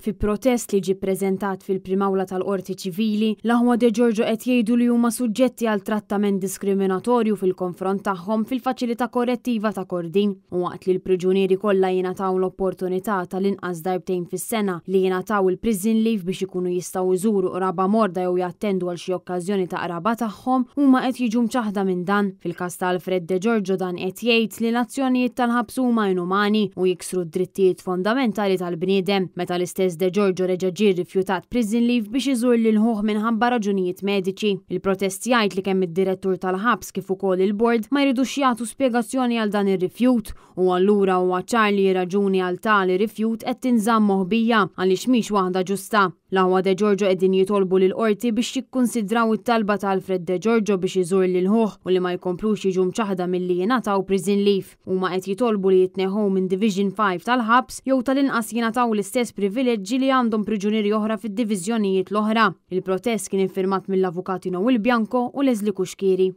Fi protest li ġie ppreżentat fil-Prim'Awla tal-Qorti Ċivili, l-aħwa De Giorgio qed jgħidu li huma suġġetti għal trattament diskriminatorju fil-konfront tagħhom fil-Faċilità Korrettiva ta' Kordin. U waqt li l-priġunieri kollha jingħataw l-opportunità tal-inqas darbtejn fis-sena li jingħataw il-prison leave biex ikunu jistgħu jżuru qraba morda jew jattendu għal xi okkażjoni ta' qraba tagħhom, huma qed jiġu mċaħħda minn dan. Fil-każ ta' Alfred De Giorgio dan qed jgħid li l-azzjonijiet tal-ħabs huma inumani u jiksru d-drittijiet fondamentali tal-bniedem, meta l-istess De Giorgio reġa' ġie rrifjutat prison leave biex iżur lil ħuh minħabba raġunijiet mediċi. Il-protest jgħid li kemm id-direttur tal-ħabs kif ukoll il-bord ma jridux jagħtu spjegazzjoni għal dan ir-rifjut u allura huwa ċar li r-raġuni għal tali rifjut qed tinżamm moħbija għaliex mhix waħda ġusta. L-aħwa De Giorgio qegħdin jitolbu lill-Qorti biex jikkunsidraw it-talba ta' Alfred De Giorgio biex iżur lil ħuh u li ma jkomplux jiġu mċaħħda milli jingħataw prison leave. Huma qed jitolbu li jitneħħew minn Division Five tal-ħabs jew tal-inqas jingħataw l-istess privileġġi li għandhom priġunieri oħra fid-diviżjonijiet l-oħra. Il-protest kien iffirmat mill-Avukati Noel Bianco u Leslie Cuschieri.